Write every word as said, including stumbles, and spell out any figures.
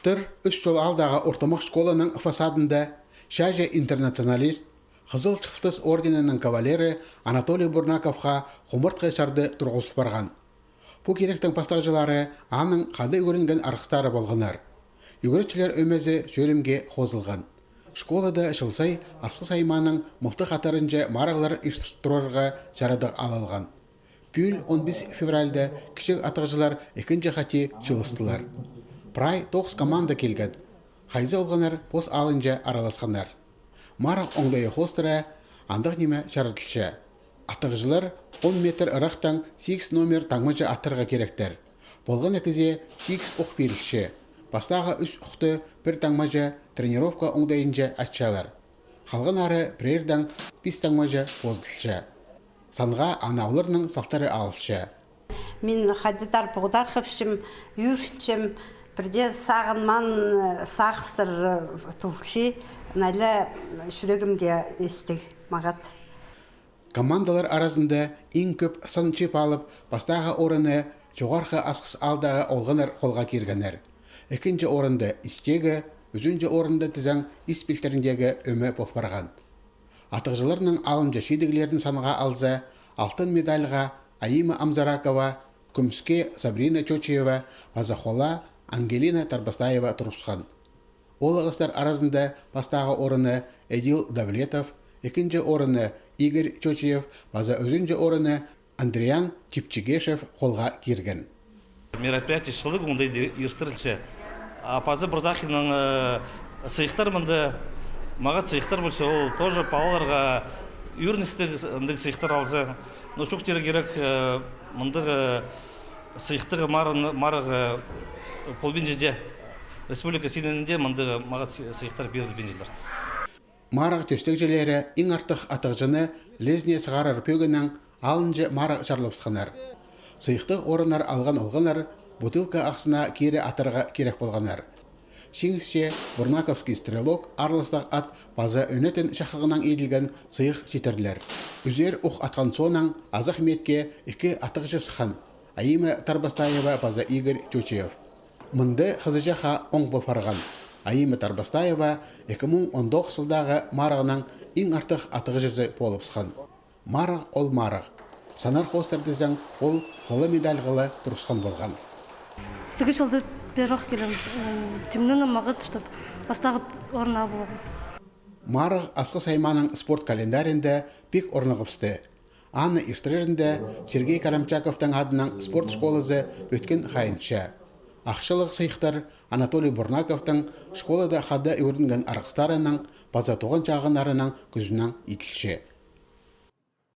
Тыр Ӱс Чол аалдағы ортымах школаның фасадында чааҷы интернационалист, Хызыл Чылтыс орденінің кавалері Анатолий Бурнаковха хумартхы чарды турғызыл парған. Пу киректің пастағҷылары аның хада ӱгренген арғыстары полғаннар. Ӱгретчілер ӧмезі чӧрімге хозылған. Школада чыл сай Асхыс аймааның мылтых атарынҷа марығлар иртір турарға чарадығ алылған. Пӱӱл он пис февральда кічіг атығҷылар ікінҷі хати чыылыстылар. Прай тоғыс команда килген. Хайзы олғаннар пос алынҷа араласханнар. Марығ оңдайы хоостыра андағ ниме чарадылча. Атығҷылар он метр ырахтаң сигіс номер таңмаҷа атарға киректер. Полған на кізее сигіс ох пирілче. Пастағы ӱс охты пір таңмаҷа тренировка оңдайынҷа атчалар. Халғаннары піреердең пис таңмаҷа позылча. Санға ана оларның салтары алылча. Мин хайди-да пуғдар хыпчам, ӱгренчем, пірдее сағынмаан, сағыстар тулча, ноға чӱрегімге истіг мағат. Командалар аразында иң кӧп сан чип алып, пастағы орынны Чоғархы Асхыс аалдағы олғаннар холға киргеннер. Ікінҷі орында истегі, ӱзінҷі орында тізең ис пилтіріндегі ӧме пол парған. Атығҷыларның алынҷа чидіглерін санға алза, алтын медальға Аима Амзаракова, кӱміске Сабрина Чочиева паза хола Ангелина Тарбастаева турыбысхан. Ол ағастар аразында пастағы орынны Эдил Давлетов, ікінҷі орынны Игорь Чочиев паза ӱзінҷі орынны Андриан Чипчигешев холға кирген. Мероприятие чылығ оңдайда иртірілче. А паза пір сағыннаң, э, сыйыхтар мында, мағат сыйыхтар полча, ол тоже палаларға ӱгреністіг, андағ сыйыхтар алза. Но чоохтирға кирек, э, мындағ, э, сыйыхтығ марығ, марығ, э, полбинча дее. Республика синінде мындағ мағат сы-, сыйыхтар пирілбинчелер. Марығ тӧстегҷілері иң артых атығҷыны лезіне сығарар пӧгіннең алынҷа марығ чарлабысханнар. Сыйыхтығ орыннар алған олғаннар бутылка ахсына кире атарға кирек полғаннар. Чиңісче Бурнаковский стрелок аарластығ ат паза ӧнетін чахығынаң иділген сыйых читірлер. Ӱзер ох атхан соонаң азах миитке ікі атығҷы сыххан, Аима Тарбастаева паза Игорь Чочиев. Мында хызыҷахха оң пол парған. Аима Тарбастаева ікі муң он тоғыс чылдағы марығның иң артых атығҷызы полыбысхан. Марығ ол марығ. Санар хоостыра тізең, ол хола медальға ла турысхан полған. Тігі чылда пеер ох килем, м, тимнеем мағат, чтоб пастағы орын алып аларға. Марығ Асхыс аймааның спорт календарында пик орнығыбысты. Аны иртірерінде Сергей Карамчаковтың адынаң спорт школазы ӧткін хайынча. Ахчалығ сыйыхтар Анатолий Бурнаковтың школада хада ӱгренген арғыстарынаң паза туған чағыннарынаң кӱзінең иділче.